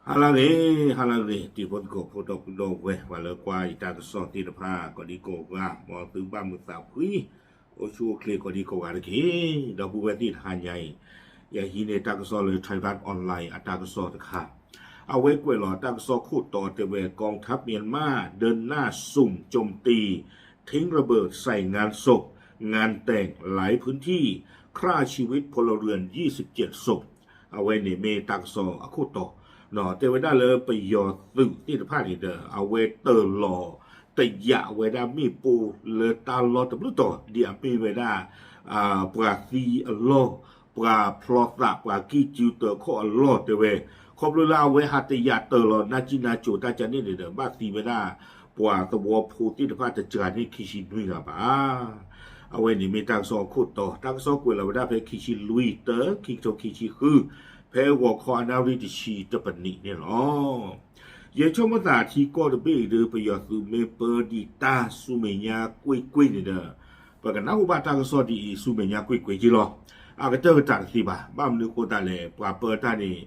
ဟါလၢအဂ့ၤ, ဟါလၢအဂ့ၤ, တံၤဖိသကိးဖိဒီပုၢ်ဒီဝဲၢ် ပှၤလၢကွၢ်ယတၢ်ကစီၣ်သ့ၣ်တဖၣ် ကိးဒံကိးဂၤ, မ်သုဘၣ်မုာ်သးဖှံ, အိၣ်ဆူၣ်အိၣ်ချ့ကိးဒံကိးဂၤတက့ၢ်. ဒီပုၢ်ဝဲၢ်သ့ၣ်တဟါညါအံၤ, ယဟံးန့ၢ်တၢ်ကစီၣ်လၢ Thairath Online အတၢ်ကစီၣ်တခါ, အဝဲကွဲးလီၤတၢ်ကစီၣ်ခိၣ်တီတဲဝဲ กองทัพเมียนมาเดินหน้าซุ่มโจมตี ทิ้งระเบิดใส่งานศพ งานแต่งหลายพื้นที่ ฆ่าชีวิตพลเรือน ยี่สิบเจ็ดศพ အဝဲန့ၣ်မ့ၢ်တၢ်ကစီၣ်အခိၣ်တီ, တဲဝဲဒၣ်လၢပယီၤသုးသ့ၣ်တဖၣ်န့ၣ်ဒီး အဝဲတၢၤလီၤတယာ်ဝဲဒၣ်မ့ၣ်ပိၢ်လၢတၢ်လီၢ်တဘျုးတီၤ ဒ်အမ့ၢ်ဝဲဒၣ် ပှၤသံအလီၢ်, ပှၤဖျီသး ပှၤကံၢ်စုတၢခီၣ်အလီၢ်တဲဝဲ, ခီဖျိလၢအဝဲဟးတယာ်တၢၤလီၤနါကံနါကိၤတၢ်ကန့ၣ်န့ၣ်ဒီး ဘၣ်သံဝဲဒၣ် ပှၤသဝီဖိသ့ၣ်တဖၣ်တစှၤန့ၢ်ခံဆံနွံဂၤဘၣ်. အဝဲန့ၣ်မ့ၢ်တၢ်ကစီၣ်အခိၣ်တီ, တၢ်ကစီၣ်ကွဲးလီၤဝဲဒၣ်ဖဲခံဆံလွံၢ် တၢ ခံကထိခံဆံဃု, ဖဲဂီၤခီအနၣ်ရံၣ်တဆံတပနံးန့ၣ်လီၤ. ယဲဆိကမိၣ်သးထံကီၢ်တဘ့ၣ်အံၤဒီး ပယီၤသုးမ့ၢ်ပၢဒံးတၢ်ဆူမဲာ်ညါကွ့ၢ်ကွ့ၢ်န့ၣ်ဒီး ပကနၢ်ဟူဘၣ်တၢ်ကစီၣ်ဒ်အံၤ ဆူမဲာ်ညါကွ့ၢ်ကွ့ၢ်က့လီၤ. အကတၢၢ်ကတၢၢ်တသ့ဘၣ်. ဘၣ်မနုၤအဃိသတးလဲၣ်, ပှၤပၢတၢ်န့ၣ်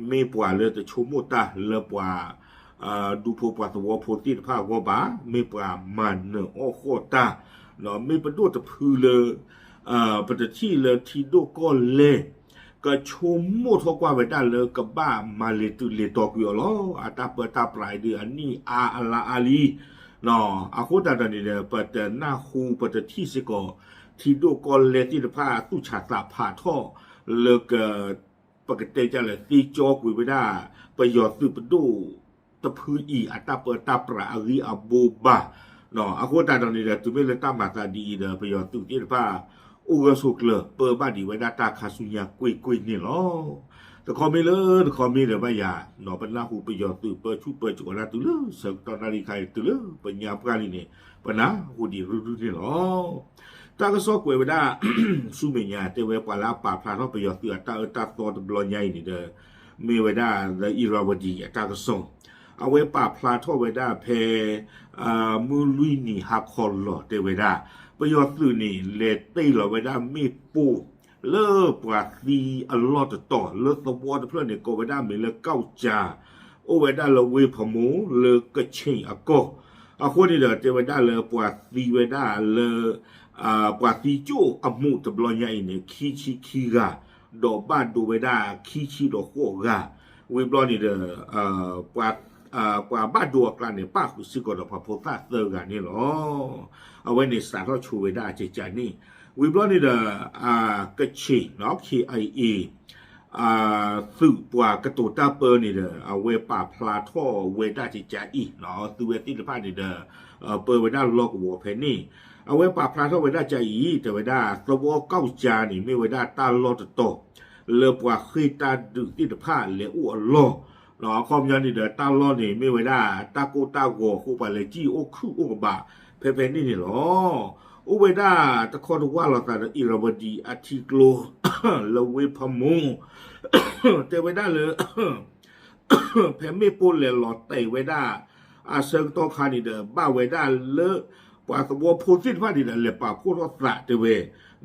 မ့ၢ်ပှၤလၢတဆိကမိၣ်တၢ်လၢပှၤ ဒူဖိပှၤသဝီဖိသ့ၣ်တဖၣ်အဂီၢ်ဘၣ်, မ့ၢ်ပှၤမၤနၢၤအီၣ်ဃီၣ်တၢ်, မ့ၢ်ပဒိၣ်တဖုလၢ ပတထံၣ်လၢထံဒိၣ်ကီၢ်လဲၢ် ကဆိကမိၣ်ထီၣ်ကွၢ်ဝဲဒၣ်လၢကဘၣ်မၤလဲၤတုၤလဲၤတီၤကွံာ်အီၤလီၤ. အတၢ်ပၢတၢ်ပြးအံၤဒီးအနံၣ်အါအလါအါလံ. အဃိသတးဒီးန့ၣ်ဒီး ပတနၢ်ဟူပတထံၣ်စ့ၢ်ကီး ထံဒိၣ်ကီၢ်လဲၢ်သ့ၣ်တဖၣ်သူၣ်ဆးသးဖးထီၣ်လၢက ပကတဲကလဲၣ် သ့ကၠီကွံာ်ဝဲဒၣ် ပယီၤသုးပဒိၣ်တဖုအံၤ အတၢ်ပၢတၢ်ပြးအဂံၢ်အဘါဘၣ်. အဃိသတးဒီးန့ၣ်ဒီး တုၤမ့ၢ်လၢတၢ်မၤသးဒ်အံၤဒီး ပယီၤသုးသ့ၣ်တဖၣ် အိၣ်ဂၢၢ်ဆိးကျၢၤ ပၢဘၣ်ဒံးဝဲဒၣ်တၢ်ခါဆူညါကွ့ၢ်ကွ့ၢ်န့ၣ်လီၤ. တခီမ့ၢ်လၢတခီမ့ၢ်ဒီးဘၣ်ယၤ ပနၢ်ဟူပယီၤသုးပၢဆူၣ်ပၢစိးဝဲဒၣ်တုၤလၢဆၢကတီၢ်နၣ်ရံၣ်ခါအံၤ တုၤလၢပညါပှၢ်လံန့ၣ် ပနၢ်ဟူဒံးရုၢ်ရုၢ်န့ၣ်လီၤ. တၢ်ကစီၣ်ကွဲးဝဲဒၣ် ဆူမဲာ်ညါ တဲဝဲပှၤလၢအပာ်ဖျါထီၣ်ပယီၤသုးအတၢ်အၢတၢ်သီတဘျီညါအံၤန့ၣ်ဒီး မ့ၢ်ဝဲဒၣ် The Irrawaddy အတၢ်ကစီၣ်, အဝဲပာ်ဖျါထီၣ်ဝဲဒၣ်ဖဲ မုၢ်လွံၢ်နံၤဟါခီလီၤတဲဝဲဒၣ် ပယီၤသုးန့ၣ် လဲၤတ့ၢ်လီၤဝဲဒၣ်မ့ၣ်ပိၢ် လၢပှၤသံအလီၢ်တတီၤ လၢသဝီတဖျၢၣ်န့ၣ် ကိးဝဲဒၣ်မ့ၢ်လၢကီၣ်ကၠၣ် အိၣ်ဝဲဒၣ်လၢဝ့ၢ်ဖမူ လၢကခ့ၣ်အကီၢ်, အဃိန့ၣ်ဒီး တဲဝဲဒၣ်လၢပှၤသံဝဲဒၣ်လၢ ပှၤသံကၠိၣ်အမူးတဘျီညါအံၤန့ၣ် ခံဆံခံဂၤ, ဒီးဘၣ်ဒိဝဲဒၣ်ခံဆံဒီးဃိးဂၤ, ဝံၤဘျီန့ၣ်ဒီး ပှၤဘၣ်ဒိအကျါန့ၣ် ပၣ်ဃုာ်စ့ၢ်ကီးဒီးပှၤဖိသၣ်သၢဂၤန့ၣ်လီၤ. အဝဲန့ၣ်စးထီၣ်ဆိဝဲဒၣ်အကကန့ၣ်, ဝံၤဘျီန့ၣ်ဒီး ကခ့ၣ် KIA သုးပှၤကတိၤတၢ်ပၢန့ၣ်ဒီး အဝဲပာ်ဖျါထီၣ်ဝဲဒၣ်ကကအံၤ, သုဝဲသ့ၣ်တဖၣ်န့ၣ်ဒီး ပၢဝဲဒၣ်လီၢ်ကဝီၤဖဲန့ၣ်, အဝဲပာ်ဖျါထီၣ်ဝဲဒၣ်ကအံၤ တဲဝဲဒၣ် သဝီကီၣ်ကၠၣ်န့ၣ် မ့ၢ်ဝဲဒၣ်တၢ်လီၢ်တတီၤ လၢပှၤဃ့ၢ်တၢ်ဒုးသ့ၣ်တဖၣ်လဲၤအိၣ်အလီၢ်, အခီပညီန့ၣ်ဒီး တၢ်လီၢ်န့ၣ် မ့ၢ်ဝဲဒၣ်တၢ်ကိၢ်တၢ်ဂီၤအဃိ ပှၤလဲၤစံၣ်အိၣ်ခုၣ်အိၣ်ကဘး ဖဲဖဲန့ၣ်န့ၣ်လီၤ. အိၣ်ဝဲဒၣ်တခီတဝၢ်လိာ်သးဒီး အံၤရဝတံၤအထံကျိ လၢဝ့ၢ်ဖမူ တဲဝဲဒၣ်လၢ ဖဲမ့ၣ်ပိၢ်လဲၤလီၤတဲာ်ဝဲဒၣ် အဆၢကတီၢ်ခါန့ၣ်ဒီး ဘၣ်ဝဲဒၣ်လၢ ပှၤသဝီဖိသ့ၣ်တဖၣ်န့ၣ်ဒီး လဲၤပာ်ဖှိၣ်ထီၣ်သးတဲဝဲ,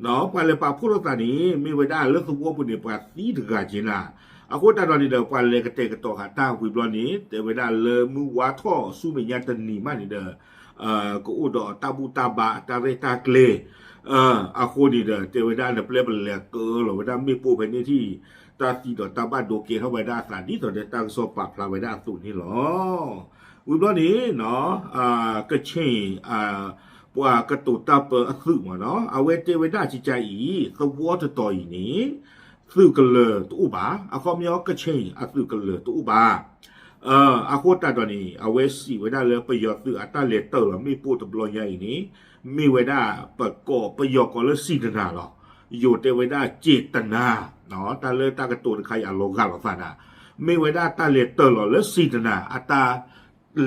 ပှၤလဲၤပာ်ဖှိၣ်ထီၣ်သးန့ၣ် မ့ၢ်ဝဲဒၣ်လၢသဝီပူၤန့ၣ် ပှၤသံတဂၤက့ၤနၤ, အဃိသတးဒီးန့ၣ်ဒီး ပှၤလဲၤကတဲာ်ကတီၤဃာ်တၢ်ဝံၤဘျီန့ၣ် တဲဝဲဒၣ်လၢမုၢ်ဝါထီၣ်ဆူမဲာ်ညါတနံၤမးန့ၣ်ဒီး ကအိၣ်ဒီးတၢ်ဘူၣ်တၢ်ဘါ တၢ်ရဲၣ်တၢ်ကျဲၤ အဃိန့ၣ်ဒီး တဲဝဲဒၣ်နပျဲပလဲၤကၢလီၤဝဲဒၣ်မ့ၣ်ပိၢ်ဖဲန့ၣ်ထံၣ် တၢ်သံဒီးတၢ်ဘၣ်ဒိကဲထီၣ်ဝဲဒၣ်အသး ဒ်သိးဒီးတၢ်ကစီၣ်ပာ်ဖျါဝဲဒၣ်အသိးန့ၣ်လီၤ. ဝံၤဘျီန့ၣ် ကခ့ၣ် ပှၤကတိၤတၢ်ပၢအသုးမ့ၢ်နီၤ အဝဲတဲဝဲဒၣ်ကကအံၤ သဝီတတီၤအံၤန့ၣ် သုးကလၢၤတအိၣ်ဘၣ်, အခီပညီကခ့ၣ်အသုးကလၢၤတအိၣ်ဘၣ်. အဃိသတးဒီးန့ၣ် အဝဲစံးဝဲဒၣ်လၢပယီၤသုးအတၢ်လဲၤတၢၤလီၤမ့ၣ်ပိၢ်တဘျီညါအံၤန့ၣ် မ့ၢ်ဝဲဒၣ်ပကိးပယီၤကိးလၢစံၣ်တနၤလီၤ. ယိၤတဲဝဲဒၣ် เจตนา တၢ်လၢတၢ်ကတိၤတခါအံၤအလီၤဂာ်လိာ်သးနၤ, မ့ၢ်ဝဲဒၣ်တၢ်လဲၤတၢၤလီၤလၢစံၣ်တနၤ အတၢ်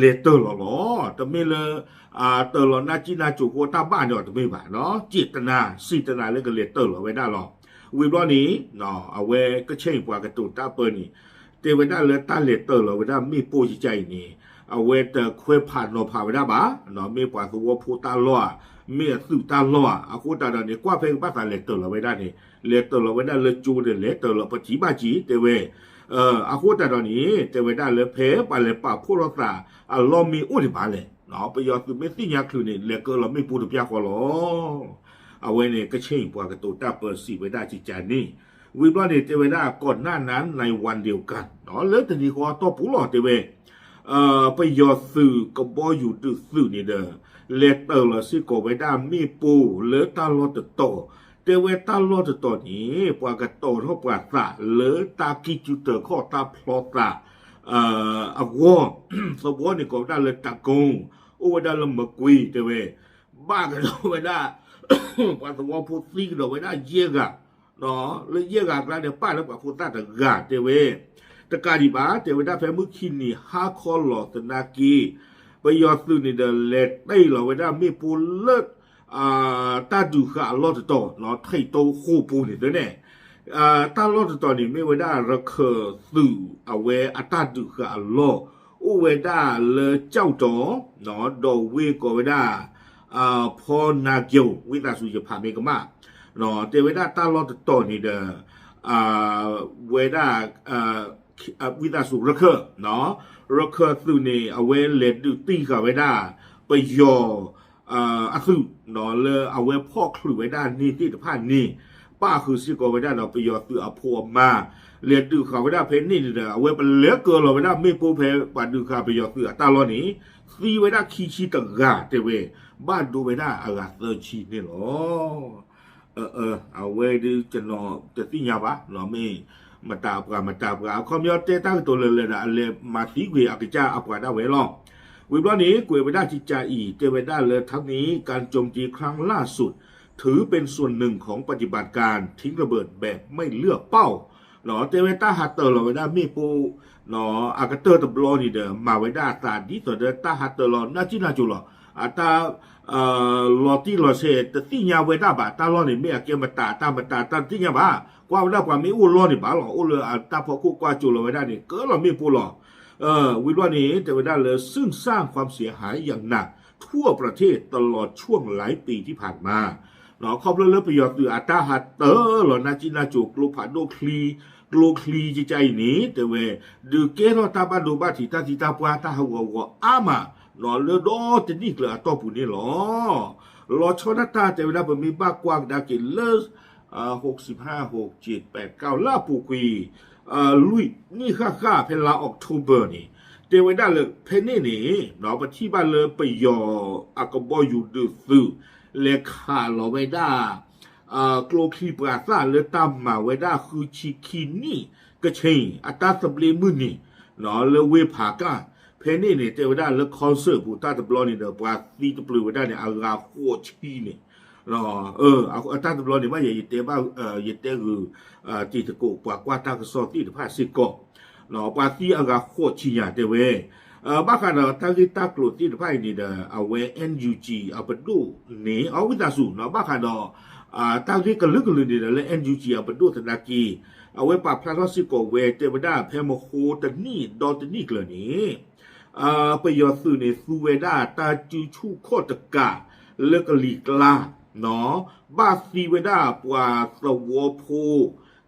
လဲၤတၢၤလီၤလီၤ. တမ့ၢ်လၢ တၢၤလီၤနါကံၣ်နါကိၤဃိတၢ်ဘၣ်န့ၣ်အီၤတမ့ၢ်ဘၣ်, เจตนา စံၣ်တနၤလၢကလဲၤတၢၤလီၤဝဲဒၣ်လီၤ. ဝံၤဘျီန့ၣ် အဝဲကခ့ၣ်ပှၤကတိၤတၢ်ပၢန့ၣ် တဲဝဲဒၣ်လၢတၢ်လဲၤတၢၤလီၤဝဲဒၣ်မ့ၣ်ပိၢ်ကကအံၤန့ၣ် အဝဲတခွဲးဖးနီၤဖးဝဲဒၣ်ဘၣ်, မ့ၢ်ပှၤသဝီဖိတၢ်လီၢ်ဧါ, မ့ၢ်အသုးတၢ်လီၢ်ဧါ, အဃိသတးဒီးန့ၣ် ကွၢ်ဖဲကဘၣ်သးလဲၤတၢၤလီၤဝဲဒၣ်န့ၣ် လဲၤတၢၤလီၤဝဲဒၣ်လၢကၠိဒီး လဲၤတၢၤလီၤပထံၣ်ဘၣ်က့ၤ တဲဝဲ အဃိသတးဒီးန့ၣ် တဲဝဲဒၣ်လၢဖဲပှၤလဲၤပာ်ဖှိၣ်ထီၣ်သးအလီၢ်မ့ၢ်အိၣ်ဒံးဘၣ်လဲၣ်, ပယီၤသုးမ့ၢ်သ့ၣ်ညါချုးန့ၣ် လဲၤကၢလီၤမ့ၣ်ပိၢ်တပျၢ်ဃီလီၤ. အဝဲန့ၣ် ကဆ့ၣ်ပှၤကတိၤတၢ်ပၢစံးဝဲဒၣ်ကကန့ၣ်, ဝံၤဘျီန့ၣ် တဲဝဲဒၣ် ကီးနၢ်နၢ် နၢၤဝၣ်ဒ့ကၣ် လၢတနံၤဃီအတီၢ်ပူၤလီၤ တဲဝဲ ပယီၤသုးကဘီယူၤဒုးသုးန့ၣ်ဒီး လဲၤတၢၤလီၤစ့ၢ်ကီးဝဲဒၣ်မ့ၣ်ပိၢ်လၢတၢ်လီၢ်တတီၤ, တဲဝဲတၢ်လီၢ်တတီၤန့ၣ် ပှၤကတီၤထီၣ်ပှၤသးလၢတၢ်ကံၢ်ကၠူတၢၤခီၣ်တၢ်ဖျီသး အဂီၢ်, သဝီန့ၣ်ကိးဝဲဒၣ်လၢတၢ်ကိၣ်, အိၣ်ဝဲဒၣ်လၢမကွ့ၤ တဲဝဲ, ဘၣ်ကဒီးဝဲဒၣ် ပှၤသဝီဖိသံကဒီးဝဲဒၣ်ယဲၢ်ဂၤ, လၢယဲၢ်ဂၤအကျါန့ၣ် ပၣ်လၢပှၤဖိသၣ်တဂၤ တဲဝဲ, တကးဒံးဘၣ် တဲဝဲဒၣ်ဖဲမုၢ်ခံနံၤဟါခီလီၤသနာ်က့ ပယီၤသုးန့ၣ်ဒီးလဲၤတ့ၢ်လီၤဝဲဒၣ်မ့ၣ်ပိၢ်လၢ တၢ်ဒုးဃာ်အလီၢ်တတီၤ ထံးတိဃိၣ်ပူၤန့ၣ်သ့န့ၣ်, တၢ်လီၢ်တတီၤန့ၣ်မ့ၢ်ဝဲဒၣ်ရခၢၣ်သုးအဝဲအတၢ်ဒုးဃာ်အလီၢ်, အိၣ်ဝဲဒၣ်လၢကၠီၣ်တီၤ ဒီးဝ့ၢ်ကိးဝဲဒၣ် ဖီနၤကၠိၤ ဝံသးစူၤယဖးမ့ၢ်ကမၣ်, တဲဝဲဒၣ်တၢ်လီၢ်တတီၤန့ၣ်ဒီး ဝဲဒၣ် ဝံသးစူၤရခၢၣ်, ရခၢၣ်သုးန့ၣ် အဝဲလဲၤဒုးတံၢ်ဃာ်ဝဲဒၣ် ပယီၤ အသုး လၢအဝဲဖီၣ်ချုးဝဲဒၣ်န့ၢ်သ့ၣ်တဖၣ်န့ၣ် ပၣ်ဃုာ်စ့ၢ်ကီးဝဲဒၣ်ဒီးပယီၤသုးအဖိအမါ, လဲၤဒုးဃာ်ဝဲဒၣ်ဖဲန့ၣ်န့ၣ်ဒီး အဝဲပလဲၤကၢလီၤဝဲဒၣ်မ့ၣ်ပိၢ်ဖဲပှၤဒုးဃာ်ပယီၤသုးအတၢ်လီၢ်န့ၣ် သံဝဲဒၣ်ခံဆံတဂၤတဲဝဲ, ဘၣ်ဒိဝဲဒၣ်အဂၤသၢဆံန့ၣ်လီၤ. အဝဲဒုးတနီၤတသ့ၣ်ညါဘၣ် မ့ၢ်မတၤအပှၤမတၤပှၤ အခီပညီတဲတၢ်ကတိၤလၢာ်လၢာ်ဒီး အလဲၤမၤသံကွံာ်အကစၢ်အပှၤဒၣ်ဝဲလီၤ. ဝံၤဘျီန့ၣ် ကွဲးဝဲဒၣ်ကကးအံၤ တဲဝဲဒၣ်လၢ ทั้งนี้การโจมตีครั้งล่าสุด ถือเป็นส่วนหนึ่งของปฏิบัติการทิ้งระเบิดแบบไม่เลือกเป้า တဲဝဲတၢ်ဟးတၢၤလီၤဝဲဒၣ်မ့ၣ်ပိၢ် အကတၢၢ်တဘျီန့ၣ်ဒီး မၤဝဲဒၣ်အသးဒ်သိးဒီးတၢ်ဟးတၢၤလီၤ နၢ်ကံၣ်နၢ်ကိၤလီၤ. အတၢ် လီၤတံၢ်လီၤဆဲး တသ့ၣ်ညါဝဲဒၣ်ဘၣ် တၢ်လီၢ်န့ၣ် မ့ၢ်အကဲမတၤတၢ်မတၤတၢ်တသ့ၣ်ညါဘၣ်. ကွၢ်ဝဲဒၣ်ပှၤမ့ၢ်အိၣ်လီၢ်န့ၣ်ဘၣ်လီၤ အိၣ်လၢအတၢ်ဖီခိၣ်ကွၢ်ကၠိလီၤဝဲဒၣ်န့ၣ် ကၢလီၤမ့ၣ်ပိၢ်လီၤ. ဝံၤဘျီန့ၣ် တဲဝဲဒၣ်လၢ ซึ่งสร้างความเสียหายอย่างหนักทั่วประเทศตลอดช่วงหลายปีที่ผ่านมา ခီဖျိလၢပယီၤသုးအတၢ်ဟးတၢၤလီၤ နၢ်ကံၣ်နၢ်ကိၤ ကျိဖးဒိၣ်ချံ ကျိချံကကါအံၤန့ၣ် တဲဝဲ ဒုးကဲထီၣ်တၢ်ဘၣ်ဒိဘၣ်ထံး တၢ်သံတၢ်ပှၢ် တၢ်ဟးဂီၤဂီၤအါမး လၢဒီတနံၣ်ကျၢၤအတီၢ်ပူၤန့ၣ်လီၤ. လီၤဆီဒၣ်တၢ်တဲဝဲဒၣ် ပမ့ၢ်ဘၣ်ကွၢ်ကဒါက့ၤလၢ ဟိးဆံးဟး ဟိးက့းပဲးကၠီ လၢအပူၤကွံာ် လွံၢ်နံၣ်ဃၣ်ဃၣ် ဖဲလါ October န့ၣ် တဲဝဲဒၣ်လၢ ဖဲန့ၣ်န့ၣ် ပထံၣ်ဘၣ်လၢပယီၤအကဘီယူၤဒုးသုး လဲၤခးလီၤဝဲဒၣ် ကျိချံပှၤသၣ်လၢတၢ်မၤဝဲဒၣ်ဃုဆံခံနံၣ် ကခ့ၣ် အတၢ်သဘျ့မုၢ်နံၤ လၢဝ့ၢ်ဖးကၣ် ဖဲန့ၣ်န့ၣ် တဲဝဲဒၣ်လၢ concert ပူၤ တၢ်တဘျီန့ၣ်ဒီး ပှၤသံတပျုာ်ဝဲဒၣ်န့ၣ် အဂၤဃိးဆံန့ၣ် အတၢ်တဘျီန့ၣ် ဘၣ်ယဲ ယတဲဘၣ် ယတဲဂုာ် တံၤသကိး ပှၤကွၢ်တၢ်ကစီၣ်သ့ၣ်တဖၣ်စ့ၢ်ကီး ပှၤသံအဂၤဃိးဆံညါတဲဝဲ ဘၣ်ဃးဒီးတၢ်ဂ့ၢ်တၢ်ကျိၤသ့ၣ်တဖၣ်အံၤန့ၣ်ဒီး အဝဲ NUG အပဒိၣ်န့ၣ် အဝံသးစူၤ ဘၣ်ဃးဒီး တၢ်ဂ့ၢ်ကလုာ်ကလုာ်န့ၣ်ဒီးလၢ NUG အပဒိၣ်သနာ်က့ အဝဲပာ်ဖျါထီၣ်စ့ၢ်ကီးဝဲ တဲဝဲဒၣ်ဖဲမဟိတနံၣ်ဒီတနံၣ်ကျၢၤန့ၣ် ပယီၤသုးန့ၣ် သူဝဲဒၣ်တၢ်စုဆူၣ်ခီၣ်တကးလၢကလံၤကျါ ဘၣ်သံဝဲဒၣ်ပှၤသဝီဖိ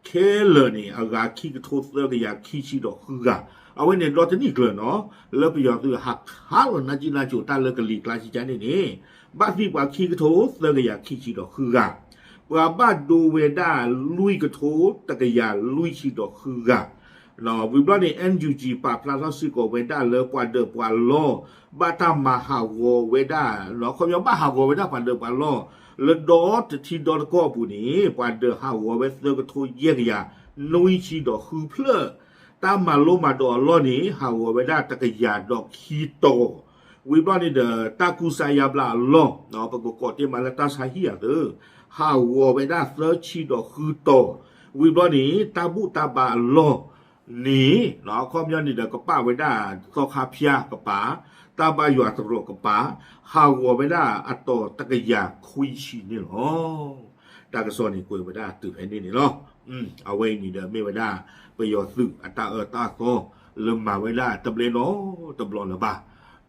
ခဲလၢာ်န့ၣ် အဂၤခံကထိသၢကယၤခံဆံဒီးဃုဂၤ အဝဲန့ၣ်ဒီတနံၣ်ကျၢၤနီၤ လၢပယီၤသုးဟးခးလီၤနၢ်ကံၣ်နၢ်ကိၤတၢ်လၢကလံၤကျါကကါန့ၣ်န့ၣ် ဘၣ်သံပှၤခံကထိသၢကယၤခံဆံဒီးဃုဂၤ ပှၤဘၣ်ဒိဝဲဒၣ်လွံၢ်ကထိတကယၤလွံၢ်ဆံဒီးဃုဂၤ ဝံၤဘျီန့ၣ် NUG ပာ်ဖျါထီၣ်စ့ၢ်ကီးဝဲဒၣ်လၢပှၤဒၢးပှၤလီၢ် ဘၣ်တၢ်မၤဟးဂီၤဝဲဒၣ် ခီပညီဘၣ်ဟးဂီၤဝဲဒၣ်ပှၤဒၢးပှၤလီၢ် လၢဒီတထံဒီတကီၢ်အပူၤန့ၣ် ပှၤဒၢးဟးဂီၤဝဲသၢကထိယဲၢ်ကယၤနွံဆံဒီးဃုဖျၢၣ် တၢ်မၤလိမၤဒိးအလီၢ်န့ၣ် ဟးဂီၤဝဲဒၣ်တကယၤဒီးခံတီၤ ဝံၤဘျီန့ၣ်ဒီး တၢ်ကူစါယါဘျါအလီၢ် ပကကိးတ့ၢ်မးလၢတၢ်ဆါဟံၣ်အသိး ဟးဂီၤဝဲဒၣ်သၢဆံဒီးဃုတီၤ ဝံၤဘျီန့ၣ် တၢ်ဘူၣ်တၢ်ဘါအလီၢ်န့ၣ် အခီပညီန့ၣ်ဒီး ကပာ်ဝဲဒၣ်သီခါဖၠါကပၤ တၢ်ဘါယွၤသရိာ်ကပၤ ဟးဂီၤဝဲဒၣ်အတီၤတကယၤခွံဆံန့ၣ်လီၤ. တၢ်ကစီၣ်န့ၣ်ကွဲးဝဲဒၣ်တုၤဖဲန့ၣ်န့ၣ်လီၤ. အဝဲအံၤန့ၣ်ဒီးမ့ၢ်ဝဲဒၣ် ပယီၤသုးအတၢ်အၢတၢ်သီ လၢမၤဝဲဒၣ်တဘျဲနီတဘျီလၢၤဘၣ်.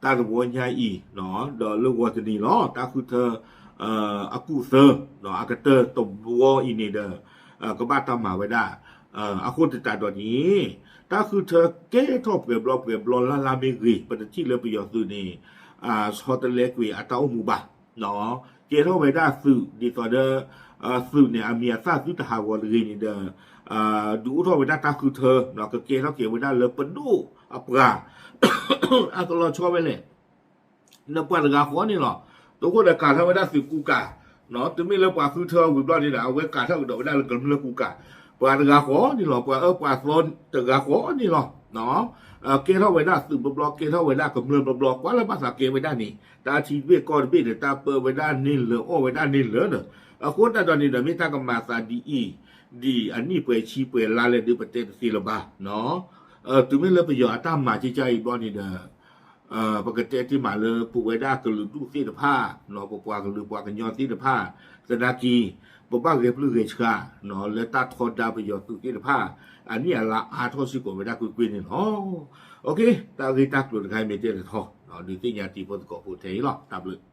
တၢ်တဝီညါအံၤ ဒီးလၢဂီၤတနံၤလီၤ တၢ်ဃုထၢ အကူၣ်သၢ အကတၢၢ်တဝီအံၤန့ၣ်ဒီး ကဘၣ်တၢ်မၤဝဲဒၣ် အဃိသတးဒီးန့ၣ် တၢ်ဃုထၢကဲထီၣ်ပှဲၤဘျီပှဲၤဘျီလၢ်လၢ်မ့ၢ်ဂ့ၤ ပတထံၣ်လၢပယီၤသုးန့ၣ် ဆီတလဲကွံာ်အတၢ်အိၣ်မူဘၣ်. ကဲထီၣ်ဝဲဒၣ်သုးဒ်သိးဒီး သုးန့ၣ်အမံၤအသၣ်သုတဟးဂီၤတဂ့ၤန့ၣ်ဒီး ဒုးအိၣ်ထီၣ်ဝဲဒၣ်တၢ်ဃုထၢ ကကဲထီၣ်က့ၤဝဲဒၣ်လၢပဒိၣ်အပှၤ အကလီၤဆီဝဲလဲၣ် နပှၤတဂၤဃီန့ၣ်လီၤ. တဃိဒီးကၤထီၣ်ဝဲဒၣ်သုးကူကၤ, တမ့ၢ်လၢပှၤဃုထၢဝံၤဘျီန့ၣ်ဒီး အဝဲကၤထီၣ်ကဒီးဝဲဒၣ်လၢကမျၢၢ်ကူကၤ, ပှၤတဂၤဃီန့ၣ်လီၤ, ပှၤအၢပှၤသီတဂၤဃီန့ၣ်လီၤ. ကဲထီၣ်ဝဲဒၣ်သုးဘျီဘျီ, ကဲထီၣ်ဝဲဒၣ်ကမျၢၢ်ဘျီဘျီ, ကွၢ်လၢဘၣ်သးကဲဝဲဒၣ်န့ၣ် တၢ်ထံတဘ့ၣ်ကီၢ်တဘ့ၣ်န့ၣ် တၢ်ပၢဝဲဒၣ်န့ၢ်လၢၤ အီၣ်ဝဲဒၣ်န့ၢ်လၢၤဒီး အဃိသတးဒီးန့ၣ်ဒီး မ့ၢ်တၢ်ကမၤသးဒ်အံၤ ဒ်အနံၣ်ပှဲၤဆံပှဲၤလါလဲၣ်ဒီး ပတဲတသ့လၢၤဘၣ်. တုၤမ့ၢ်လၢပယီၤအတၢ်မၤကကါအံၤဘျီန့ၣ်ဒီး ပကတဲတ့ၢ်မးလၢပဝဲဒၣ်ကလုာ်ဒူၣ်သ့ၣ်တဖၣ်, ပပှၤကလုာ်ပှၤကညီသ့ၣ်တဖၣ်, သနာ်က့ ပဘၣ်ဂဲၤပျုၢ်ဂဲၤဆှး လၢတၢ်ထီဒါပယီၤသုးသ့ၣ်တဖၣ် အနံၣ်အလါအါထီၣ်စ့ၢ်ကီးဝဲဒၣ်ကွ့ၢ်ကွ့ၢ်န့ၣ်လီၤ. တၢ်ဂ့ၢ်တၢ်ကျိၤတခါအံၤမ့ၢ်တဲတထီ ဒုးသ့ၣ်ညါတံၤဖိသကိးဖိထဲအံၤလီၤ. တၢ်ဘျုး